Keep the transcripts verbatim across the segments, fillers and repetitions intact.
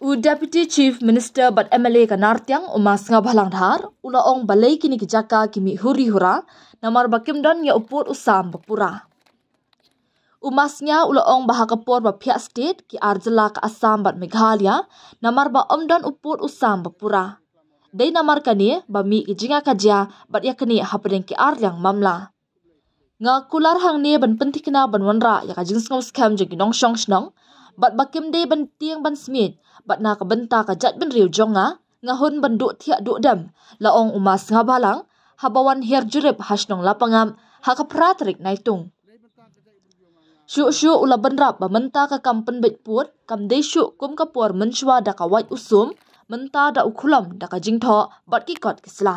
U Deputy Chief Minister bad M L A ka Nartiang, u Ma Sngewbhalang Dhar, u la ong balei kine ki jaka ki mih huri hura, namar ba kim don ïa u pud u sam ba pura. U Ma Sngewbhalang u la ong ba ha ka por ba phiah state ki ar jylla ka Assam bad Meghalaya, namar ba ym don u pud u sam ba pura. Dei namar kane ba mih ki jingïakajia bad ïaknieh hapdeng ki ar liang mamla. Nga kular hangne ban pynthikna ban wanrah ïa ka jingsngewskhem jong ki nongshong shnong, bad ba kim dei ban tieng ban smiej, bad na ka bynta ka jaitbynriew jong nga, nga hun ban duh thiah duh dem, la ong u Ma Sngewbhalang, haba wan hiar jurip ha shnong Lapangap, ha ka phra tarik Naitung. Shuh shuh u la bynrap ba mynta ka kam pynbeit pud, kam dei shuh kum ka por mynshuwa da ka wait u sum, mynta da u khlem da ka jingthoh, bad ki kot ki sla.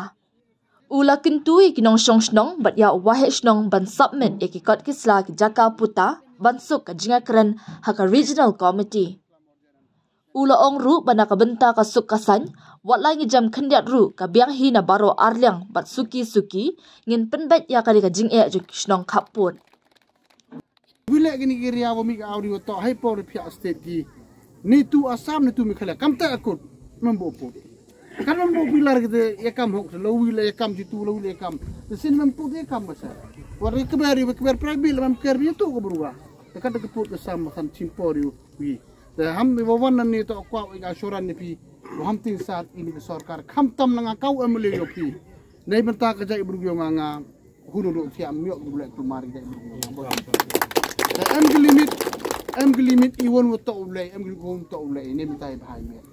U la kyntu ïa ki nongshong shnong bad ïa u waheh shnong ban submit ïa ki kot ki sla ki jaka puta ban suk ka jingïakren ha ka Regional Committee. U la ong ruh ba na ka bynta ka suk ka saiñ, wat la ngi jem khyndiat ruh ka biang hi na baroh arliang bad suki suki, ngin pynbeit ïa ka dei ka jingeh jong ki shnong khappud. Wi leh kini ki ria wa mi ka awri wa toh hai por phiah state ki. Ni tu Assam ni tu Meghalaya. Kam ta akut. Mem bo put. Kan mem bo bilar kite ïa kam hok lo wi leh ïa kam jitu lo wi leh ïa kam. Te sin mem put ïa kam basa. Wa ri kber ri kber private mem ker ri tu ka brua. Te kan ka put ka sam kan chin por yu wi. Te ham wi wa wan ni toh kwa wi ka assurance ni phi. Wa ham tin sat ini ka sorkar. Kham tam na nga kau M L A yo phi. Nei bynta ka jai bru yo nga nga. Hunu do thiam miok du lek tu mari dek. Em ki limit, em ki limit i won wa tok u lei, em ki won tok u lei, ne mitai bahai miet.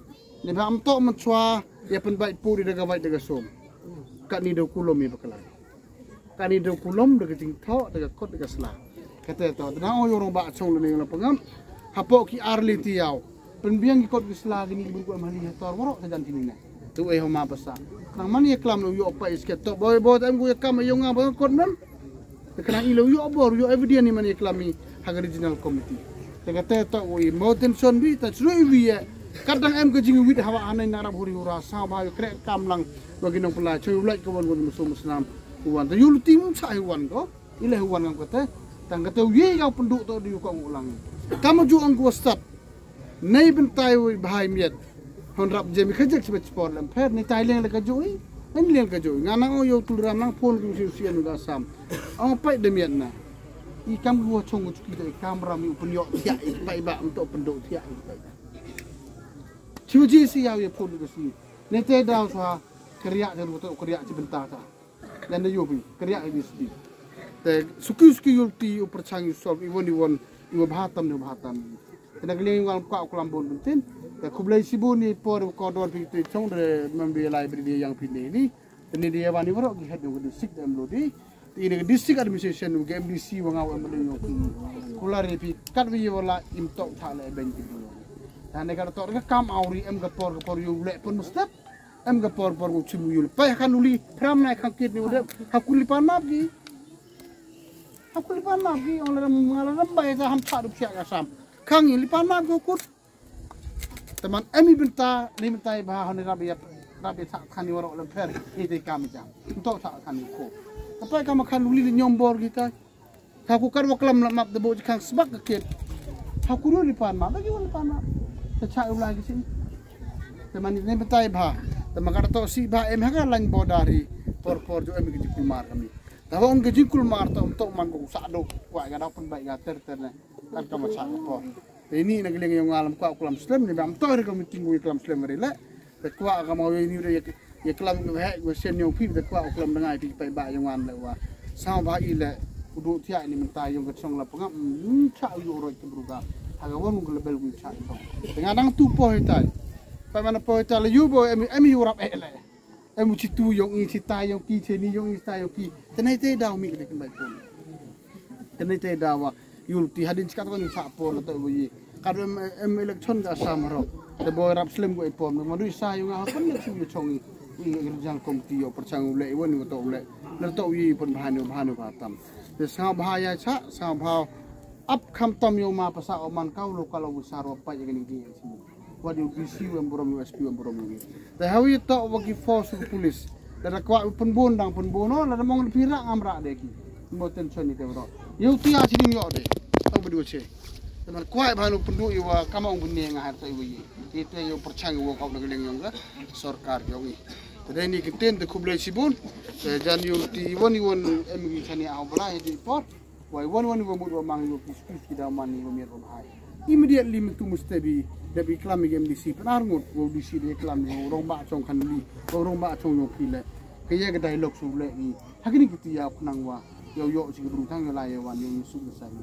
Ne ba am tok man chwa, ya pen bai puri daga bai daga som. Kat ni do kulom i bakala. Kat ni do kulom daga jing tok, daga kot, daga sla. Kata to, na o yorong ba chong le ne la pengam. Hapo ki arli tiaw. Pynbiang ki kot ki sla kini ki bun ko em hali ha tor warok ka jan kini ne. Tu eh homa basa. Nang man ye klam lo yo pa isket to boy boy em ko ye kam yo nga ba kot mem. Te kana ilo yo bor yo evidence ni man ye klam ni ha ka regional committee. Te ka te to wo i mo tension bi ta chru i wi ye. Kadang em ka jing wit hawa anai na rap huri hura sa ba yo krek kam lang ba ki nong pela choi ulai ka wan wan musu musnam. Wan te yul tim sa wan ko. Ile wan ngam kate. Tang kate wi ga pendu to di ko ngulang. Kam ju ang ko start. Nei bentai wi bahai miet. Hon rap jem ka jek sebet sport lem pher ni tai leng le ka jui. Ni leng ka jui. Nga nang o yo tul ram nang phone ku si si anu ga sam. Ong pai de miet na. I kam ku chong ku chuki de kam ram yu pen yo thiah i pai ba am to pen do thiah i pai. Chiu ji si yaw ye phone ku si. Nei te daw sa keriak de ru to keriak chi benta ta. Dan da yobi keriak i di sdi. Te suki suki yul ti u perchang yu sol i won i won i wa bhatam ni bhatam. Te na kling wal kwa u klam bon buntin. Te khublei sibun i por ko dor pi te chong de member library yang pi ne ni. Te ni de wan i warok ki head ng district em lo di. Te ni district administration ng M D C wa nga wa em lo ki. Kulari pi kat wi wala im tok tha le ben ki. Te ne ka tok ka kam awri em ka por ka por yu le pun mustep. Em ka por por ku chim yul. Pai ha kan uli. Pram nai khang kit ni udah. Ha kuli pan map ki. Ha kuli pan map ki. Ong la ram ngala ram bai ta ham cha du psiak ka sam. Khang i li pan map ko kut. Teman em i benta ni benta i ba ha ni rap ya rap ya sa kan i warok lem pher. I te kam i jam. Ntok sa kan i ko. Pai kam kan uli ni nyom bor ki kai. Tha ku kar wa klam la map da bo jikhang sbak ka kit. Tha ku ru li pan map, da ki wan li pan map. Ta cha u lai ki sin. Te man ne betai bha. Te ma kar to si bha em ha ka lain bo dari. Por por jo em ki jingkul mar kami. Ta hong ki jingkul mar to to man ko sa do. Wa ga da pun bai ga ter ter ne. Kan ka ma sa ko por. Te ni na giling yong alam kwa klam slem ni bam to ri ko meeting wi klam slem ri le. Te kwah ka ma wi ni re ye klam ka he ko sen yong phi te kwah klam da ngai phi pai ba yong an le wa. Sa ba i le u du thiah ni mynta yong ka chong la pangap cha u yu roi ka bruga. Ha ka won ka lebel wi cha i tong. Te nga dang tu po hitai. Pai mana po hitai le yu bo em em yu rap eh le. Em u chi tu yong i chi tai yong ki chi ni yong i tai yong ki. Te nai te daw mi ka te kan bai pon. Te nai te daw wa. Yul ti hadin chi ka to ni cha po la to wi. Ka em em election ka sam ro. Te boy rap slem go ipom ma du sa yung ha pon le chu chong i. I rijang kom ti yo perchang u le i won u to u le. Le to wi pon bha ni bha ni bha tam. Te sa bha ya cha sa bha ap kham tam yo ma pasa o man ka u lo ka lo u sa ro pa ya ni gi. Wa di u D C u em burom u S P u em burom u. Te ha wi to wa ki force u police. Te da kwah u pun bun dang pun bun no la da mong pi ra ngam ra de ki. Mo tension ni te ro. Yo ti a chi ni yo de. To ba du che. Te man kwai ba hanu pyndu iwa kama ung bne nga har ta iwa ye. Te te yo perchang iwa kau na geleng yong ka sorkar yong i. Te dai ni kenten te khublei shibun. Te jan yo ti iwan iwan em gi chani au bla he di por. Wai wan wan iwa mut wa mang iwa kis kis ki da man iwa miet wa hai. Immediately mentu mustebi da bi klam i M D C penar ngut wa D C de klam i rong ba chong kan li wa rong ba chong yo pile. Ke ye ke dialogue su le i. Hakini kiti ya kunang wa yo yo si ke berutang yo la ye wan yo su ke sani.